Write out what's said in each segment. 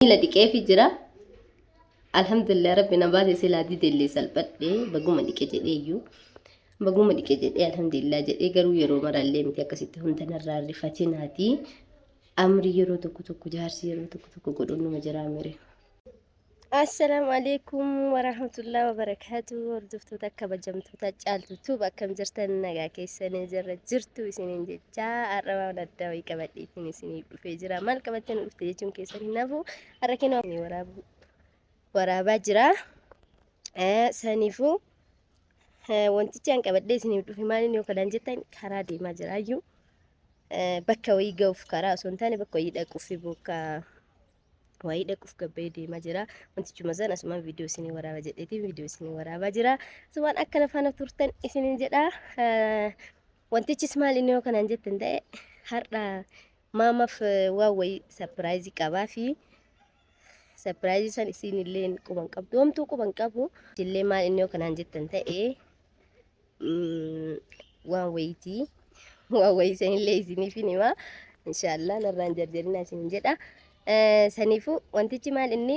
Miila dhiqeefi jira. Alhamdulillah, rabbi na baase. Silaa didellee salphadhee baguma dhiqe jedheeyyuu. Baguma dhiqe jedhee, alhamdulillah jedhee. Garuu yeroo marallee miti, akkasitti hunda narraa rifatinaati. Amri yeroo tokko tokko jaarsi yeroo tokko tokko godhuun numa jiraa mire. Assalaamu alaikum warahmatullahi wabarakaatu. Hordoftoota kabajamtoota Caaltu Tube, akkam jirtan? Nagaa keessanii jirra jirtu isiniin jechaa, har'a waan addaa wayii qabadheetiin isiniif dhufee jira. Maal qabattee nu dhufte jechuun keessan hin hafu. Har'a kenoo waraabaa jira. Saniifuu wantichi an qabadhee isiniif dhufe maaliin yoo kanan jettan, karaa deemaa jiraayyuu, bakka wayii ga'uuf, karaa osoo hin taane bakka wayii dhaquuf, bakka wayii dhaquuf gabba'ee deemaa jira. Wantichuma san asumaan viidiyoo isinii waraaba jedheetiin viidiyoo isinii waraabaa jira. Asumaan akka faana turtan isiniin jedha. Wantichis maal inni yoo kanaan jettan ta'e, har'a maamaaf waan wayii surprise qabaa fi surprise san isin illee quban qabdu. Homtuu quban qabu. Illee maal inni yoo kanaan jettan ta'e, waan wayiitii. Waan wayii sanillee isiniif hin hima. Inshaallah narraan jarjarinaa isinin jedha. Saniifuu wantichi maal inni,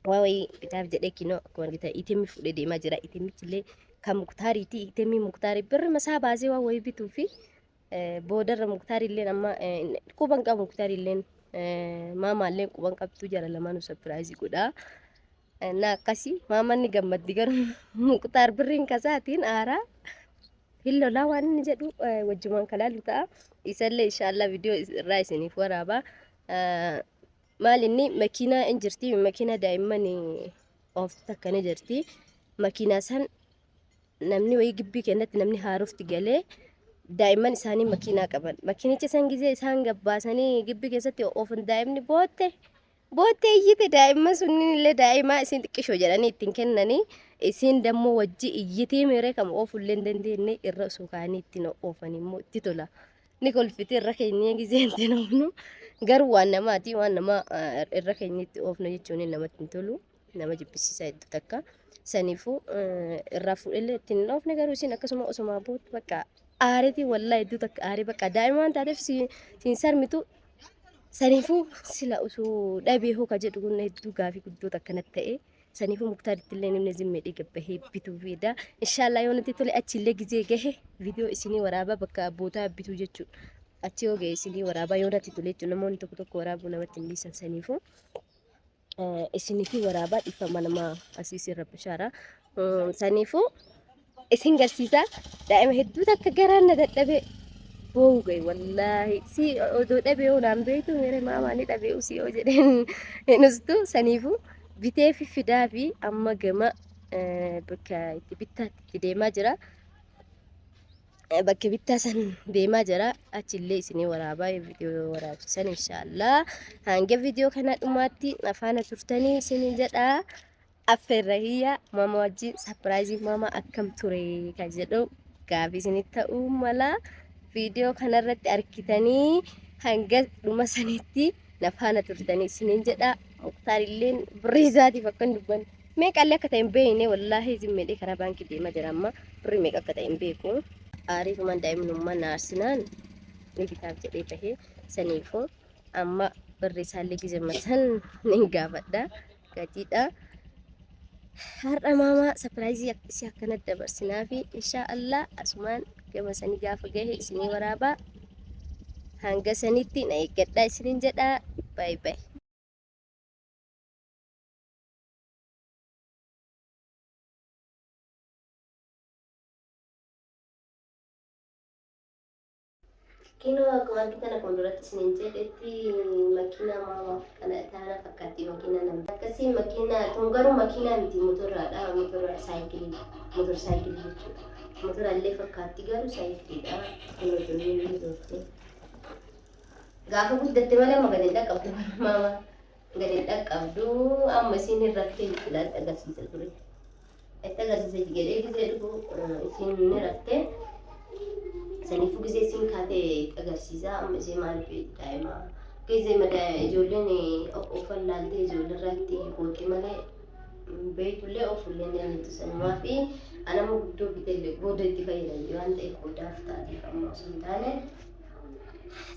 waa wayii bitaaf jedhee kinoo akkuma argitan itemii fuudhee deemaa jira. Itemichi illee kan Muktaariiti. Itemii Muktaarii birri masaa baasee waan wayii bituu fi boodarra Muktaarii illee amma quban qabu. Muktaarii illee maamaallee quban qabdu, jara lamaanuu surprise godha. Na akkasii maamanni gammaddi, garuu Muktaar birriin kasaatiin aaraa hin lolaa. Waan inni jedhu wajjumaan kalaalu ta'a. Isallee inshaallah viidiyoo irraa isiniif waraaba. Maal inni, makiinaa hin jirti, makiinaa daa'imman ooftu takka ni jirti. Makiinaa san namni wayii gibbii kennatti namni haarofti galee daa'imman isaanii makiinaa qaban. Makiinicha san gizee isaan gabbaasanii gibbii keessatti oofan, daa'imni bootte. Boottee iyyite. Daa'imman sunniin illee daa'imaa isiin xiqqishoo jedhanii ittiin kennanii, isiin dammoo wajji iyyitee meeree kam oofullee hin dandeenye. Irra osoo kaanii ittiin oofan immoo itti tola. Ni kolfiti irra keenyee gizee ittiin oofnu, garuu waan namaati, waan nama irra keenyee itti oofnu jechuun namatti hin tolu, nama jibbisiisa hedduu takka. Saniifuu irraa fuudhellee ittiin hin oofne, garuu isiin akkasuma osuma boottu bakka aareetii, wallaahi hedduu takka aaree, bakka daa'ima waan taateef siin sarmitu. Saniifuu sila osoo dhabee hoo ka jedhu kun hedduu gaafii guddoo takka natti ta'e. Saniifuu Muktaaritti illee namni zimmeedhee gabbahee bituu fida. Inshaallah yoo natti tole achillee gizee gahe viidiyoo isinii waraabaa, bakka abbootaa bituu jechuudha. Achi yoo gahe isinii waraabaa yoo natti tole jechuudha. Namoonni tokko tokko waraabuu namatti hin dhiisan, saniifuu isiniif waraabaa, dhiifama nama asii isin rabbishaara. Saniifuu isin garsiisa. Daa'ima hedduu takka garaan na dadhabe, boo'u gahe wallaahi. Si odoo dhabee yoo naan beektu mere maamaa ni dhabee usii yoo jedheen hin ustu. Saniifuu bitee fi fidaa fi amma gama bakka itti bittaatti itti deemaa jira. Bakka bittaa san deemaa jira. Achillee isinii waraabaa, viidiyoo waraabsisan inshaallah. Hanga viidiyoo kana dhumaatti afaana turtanii isinii jedha. Affeerra hiyya mama wajjin surprise mama akkam ture kan jedhu gaafii isinitti ta'uu mala. Viidiyoo kanarratti argitanii hanga dhuma sanitti na faana turtanii isiniin jedha. Muktaar illeen birrii isaatiif akka hin dubbanne, meeqallee akka ta'e hin beekne, wallaahi zimmeedhee karaa baankii deemaa jira amma, birrii meeqa akka ta'e hin beeku. Aariitumaan daa'imnummaa na aarsinaan ni bitaaf jedhee bahee, saniifuu amma birrii isaallee gizema san ni gaafadha. Gatiidha. Har'a maamaa surprise isii akkana dabarsinaa fi inshaa Allah asumaan gama sanii gaafa gahe isinii waraabaa. Hanga sanitti na eeggadhaa isiniin jedha. Bye bye. Kinoo akkuma argitan, akkuma duratti isiniin jedhetti, makiinaa maamaaf kana taana fakkaatti makiinaa namni. Akkasii makiinaa tun garuu makiinaa miti, motoraadha, motora saayikilii, motor saayikilii jechuudha. Motora illee fakkaatti garuu saayikiliidha. Kunoo tun ni turte. Gaafa guddatte malee amma gadi hin dhaqqabdu, maama gadi hin dhaqqabdu, amma isiin hin raftee jechuudha, agarsiisa ture. Itti agarsiisa jedhee gisee dhufu isiin ni rafte. Saniifuu gisee isiin kaatee itti agarsiisa. Amma ishee maal beekti, daa'ima. Gisee mada ijoolleen of of laaltee ijoollee irratti bootti malee beektullee ofullee ni dandeettu, sanumaa fi anama guddoo bitellee booda itti fayyadamti waan ta'eef boodaaf taatiif amma osoo hin taane.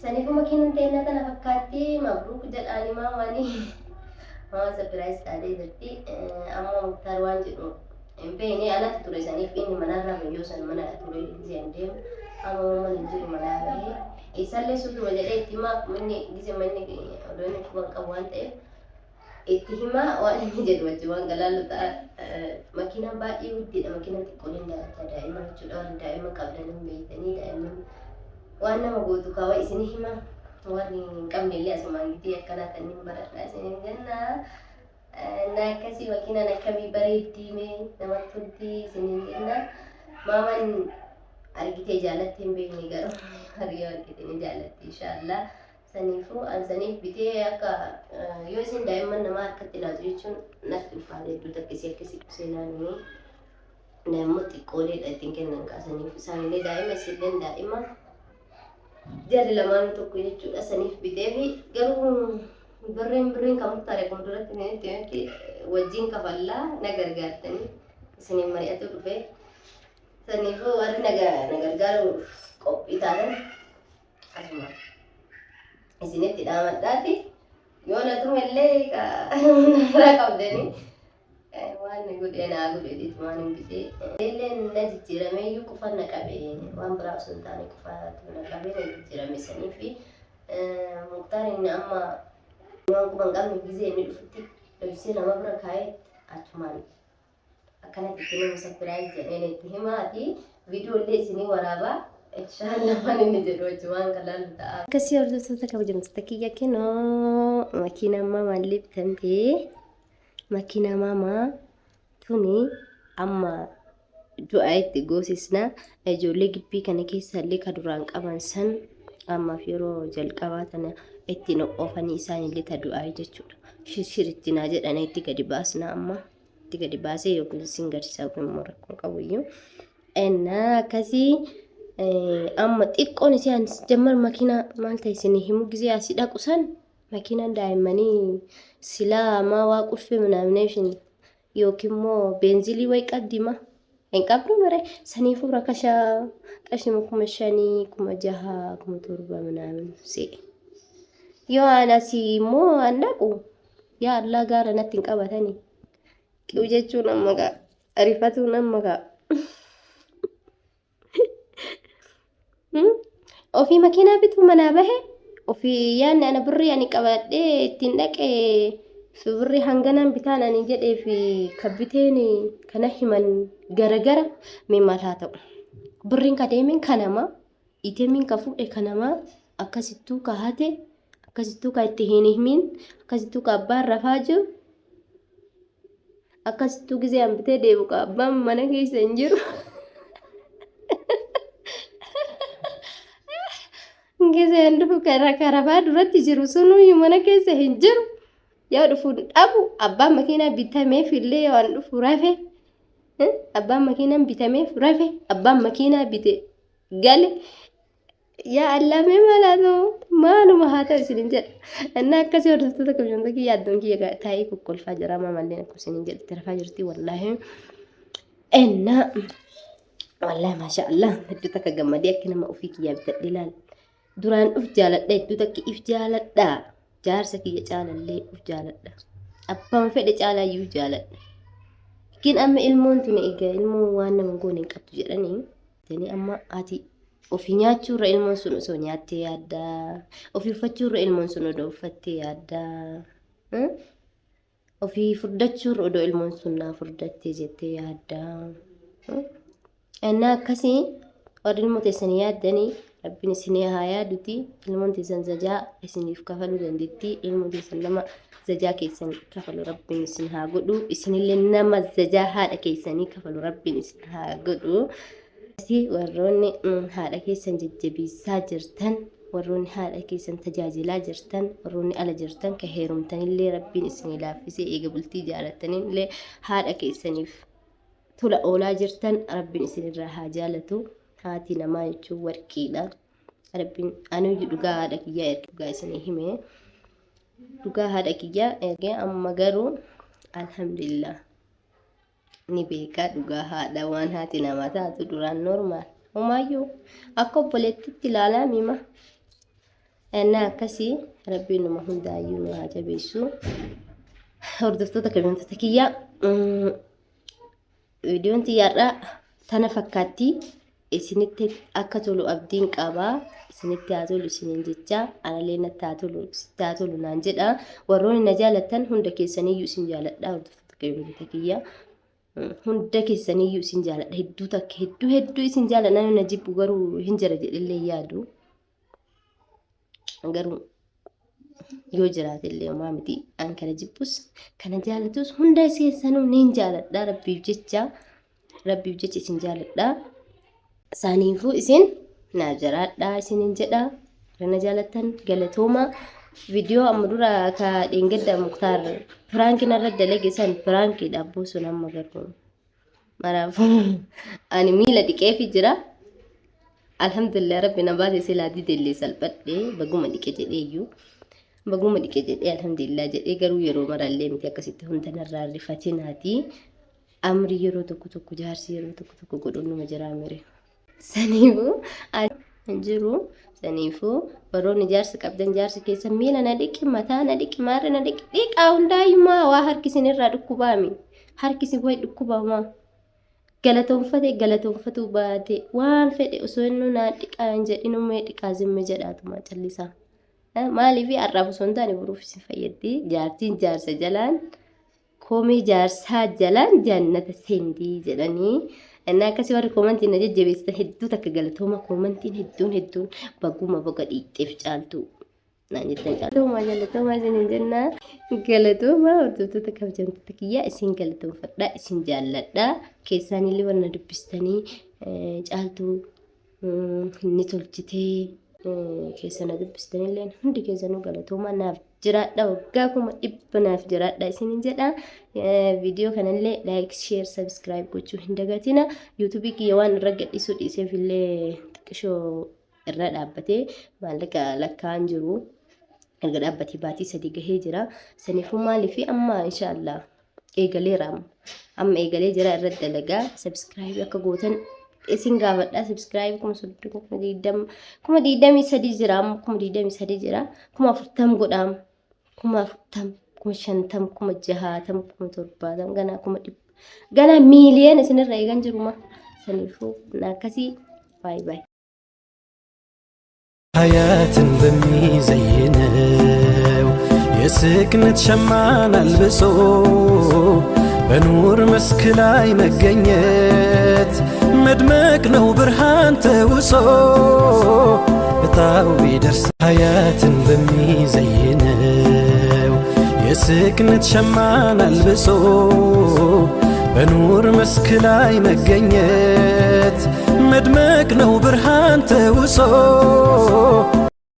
Saniifuu makiinan teennaa tana fakkaatti mabruuk jedhaani maamaani. Maamaan surprise taatee jirti. Amma Muktaar waan jedhu hin beekne anatu ture saniif inni manarraa guyyoo san mana ture gisee an deemu. Amma mana hin jiru manaa bahee. Isallee sutuma jedhee itti himaa manni gisee manni odoo inni quban qabu waan ta'eef itti himaa waan inni jedhu wajjin waan galaallu ta'a. Makiinaan baay'ee guddiidha. Makiinaan xiqqooleen daa'ima jechuudha. Warri daa'ima qabdan hin beektanii daa'imman waan nama gootu kaawwa isin hima. Warri hin qabne illee asumaan gitee akkanaa tanniin baradhaa isiniin jenna. Na akkasii makiinaan akkamii bareeddii mee namatti toltii isiniin jenna. Maamaan argitee jaalattee hin beekne garuu hariyyoo argite ni jaallatti inshaallah. Saniifuu an saniif bitee akka yoo isin daa'imman namaa harkatti laatu jechuun natti ulfaata hedduu takka isii akkasii seenaanii daa'imman xiqqooleedha ittiin kennan kaasaniif isaanillee daa'ima isilleen daa'ima jarri lamaanuu tokko jechuudha saniif bitee fi garuu birriin birriin kan murtaa'e akkuma duratti isinitti himetti wajjin kafallaa na gargaartanii isiniin mari'atu dhufe saniifuu warri na gargaaruuf qophii taatan asuma isinitti dhaamadhaati yoo na tumellee narraa qabdanii waan na godhe naa godhe waan hin bitee illee na jijjiirame iyyuu qufaan na qabe waan biraa osoo hin taane qufaatu na qabe na jijjiirame sanii fi Muktaar inni amma waan quba hin qabne gizee inni dhufutti dhoksee nama bira kaa'ee achumaan akkanatti itti nama surprise jedheen itti himaati viidiyoo illee isinii waraabaa inshaallah waan inni jedhu wajji waan kan laallu ta'a. Akkasii hordoftoota kabajamtoota kiyya kinoo makiinaa maamaa bitamtee makiinaa maamaa tuni amma du'aa itti goosisna ijoollee gibbii kana keessa illee ka duraan qaban san ammaaf yeroo jalqabaa tana ittiin oofanii isaan illee ta du'aa jechuudha. Shirshir itti naa jedhanii itti gadi baasna amma. Itti gadi baasee yookiin isin garsiisaa yookiin immoo rakkoo qabu iyyuu. Ennaa akkasii amma xiqqoon isii ani jammar makiinaa maal ta'e isin himu gisee asii dhaqu san makiinaan daa'immanii silaa maa waa qulfii minaamination yookiin immoo beenzilii wayi qabdi ma hin qabdu mire saniifuu rakasha qashima 5000 6000 7000 minaamin se'e. Yoo an asii immoo an dhaqu yaa Allah gaara natti hin qabatani. Qiw jechuun amma gaa arifatuun amma gaa. Ofii makiinaa bituu manaa bahe ofii yaadni ana birrii ani qabadhee ittiin dhaqe fi birrii hanganaan bitaan ani jedhee fi kan biteen kana himan garagara mee maal haa ta'u. Birriin ka deemeen kanama itemiin ka fuudhe kanamaa akkasittuu ka hate akkasittuu ka itti hin himin akkasittuu ka abbaan rafaa jiru akkasittuu gisee an bitee deebu ka abbaan mana keessa hin jiru. Gisee an dhufu ka rafaa duratti jiru sunuyyuu mana keessa hin jiru. Yoo dhufu dhabu abbaan makiinaa bitameef illee yoo an dhufu rafe abbaan makiinaan bitameef rafe abbaan makiinaa bite gale yaa Allah mee maal haa ta'u maaluma haa ta'u isinin jedha innaa akkasii hordoftoota kabajamtoota kiyya addoon kiyya taa'ee kokkolfaa jira maamalleen akkuma isinin jedhutti rafaa jirti wallaahi innaa wallaahi maasha Allah hedduu takka gammadee akka nama ofii kiyyaa bitadhe ilaal duraan uf jaaladha hedduu takka if jaaladha jaarsa kiyya caalallee uf jaaladha abbaan fedhe caalaayyuu jaaladha Kin amma ilmoon tuni egaa ilmoon waan nama goone hin qabdu jedhanii jedhanii amma ati ofii nyaachuurra ilmoon sun osoo nyaattee yaaddaa ofii uffachuurra ilmoon sun odoo uffattee yaaddaa ofii furdachuurra odoo ilmoon sun naa furdattee jettee yaaddaa. Innaa akkasii warri ilmoo teessanii yaaddanii rabbiin isinii haa yaaduti ilmoon teessan zajaa isiniif kafaluu dandeetti ilmoo teessan nama zajaa keessan kafalu rabbiin isin haa godhu isinillee nama zajaa haadha keessanii kafalu rabbiin isin haa godhu. Warroonni haadha keessan jajjabeessaa jirtan warroonni haadha keessan tajaajilaa jirtan warroonni ala jirtan ka heerumtanillee rabbiin isinii laaffisee eega bultii jaalattanillee haadha keessaniif tola oolaa jirtan rabbiin isinirraa haa jaalatu haati namaa jechuun warqiidha rabbiin anuyyuu dhugaa haadha kiyyaa erga dhugaa isinii hime dhugaa haadha kiyyaa ergee amma garuu alhamdulillah ni beekaa dhugaa haadha waan haati namaa taatu duraan normaal homaayyuu akka obboleettitti ilaalaa mima. Innaa akkasii rabbiin numa hundaayyuu nu haa jabeessu. Hordoftoota kabajamtoota kiyyaa viidiyoon tiyyaarraa tana fakkaatti isinitti akka tolu abdiin qaba. Isinitti haa tolu isiniin jecha analee natti haa tolu sitti haa tolu naan jedha. Warroonni na jaalattan hunda keessaniyyuu isin jaaladha hordoftoota kabajamtoota kiyyaa. Hunda keessaniyyuu isin jaaladha hedduu takka hedduu hedduu isin jaaladha namni na jibbu garuu hin jira jedhellee yaadu. Garuu yoo jiraate illee homaa miti. An kana jibbus kana jaalatus hunda keessanuu niin jaaladha rabbiif jecha rabbiif jecha isin jaaladha. Saaniifuu isin naa jiraadha isinin jedha. Warra na jaalattan galatooma. Viidiyoo amma dura ka dheengadda Muktaar piraanki narra dalage san piraankiidha abboo sun amma garuu. Maraafuu ani miila dhiqeefi jira. Alhamdulillah rabbi na baase silaa didellee salphadhe baguma dhiqe jedhee iyyuu. Baguma dhiqe jedhee alhamdulillah jedhee garuu yeroo marallee miti akkasitti hunda narraa rifatinaati. Amri yeroo tokko tokko jaarsi yeroo tokko tokko godhuun numa jiraa mire. Saniifuu hin jiru. Saniifuu warroonni jaarsa qabdan jaarsi keessa miila na dhiqi mataa na dhiqi maarra na dhiqi dhiqaa hundaayyumaa waa harki isinirraa dhukkubaami. Harki isin wayi dhukkubamaa. Galatoonfate galatoonfatuu baate waan fedhe osoo inni naa dhiqaa hin jedhin mee dhiqaa zimmi jedhaatuma callisaa. Maaliif har'aaf osoo hin taane boruuf isin fayyaddi. Jaartiin jaarsa jalaan komee jaarsaa jalaan jannata seentii jedhanii. Innaa akkasii warri koomantiin na jajjabeessitan hedduu takka galatooma koomantiin hedduun hedduun baguma baga dhiixxeef caaltuu. Naan jettan galatooma galatooma isiniin jenna galatooma hordoftoota kabajamtoota kiyyaa isin galatoomfadha isin jaalladha keessaanillee warra dubbistanii caaltuu ni tolchitee keessa na dubbistanillee hundi keessanuu galatooma naaf jiraadha waggaa 100,000 naaf jiraadha isiniin jedha viidiyoo kanallee like share subscribe gochuu hin dagatina yuutuubii kiyya waan irra gadhiisuu dhiiseef illee xiqqishoo irra dhaabbatee maallaqa lakkaa'an jiru. Erga dhaabbatee baatii 3 gahee jira. Saniifuu maaliif amma inshaallah eegaleera amma. Amma eegalee jira irra dalagaa. Sabiskiraayibii akka gootan isin gaafadha. Sabiskiraayibii 30,000 20,000 23,000 jira amma 23,000 jira. 40,000 godhaama. 40,000 50,000 60,000 70,000 ganaa 100,000 ganaa miiliyoona isinirra eegan jiruma. Saniifuu akkasii baay baay. ሀያትን በሚዘይነው የስክነት ሸማን አልብሶ በኑር መስክ ላይ መገኘት መድመቅ ነው ብርሃን ተውሶ እጣው ቢደርስ ሀያትን በሚዘይነው የስክነት ሸማን አልብሶ በኑር መስክ ላይ መገኘት መድመቅ ነው ብርሃን ተውሶ።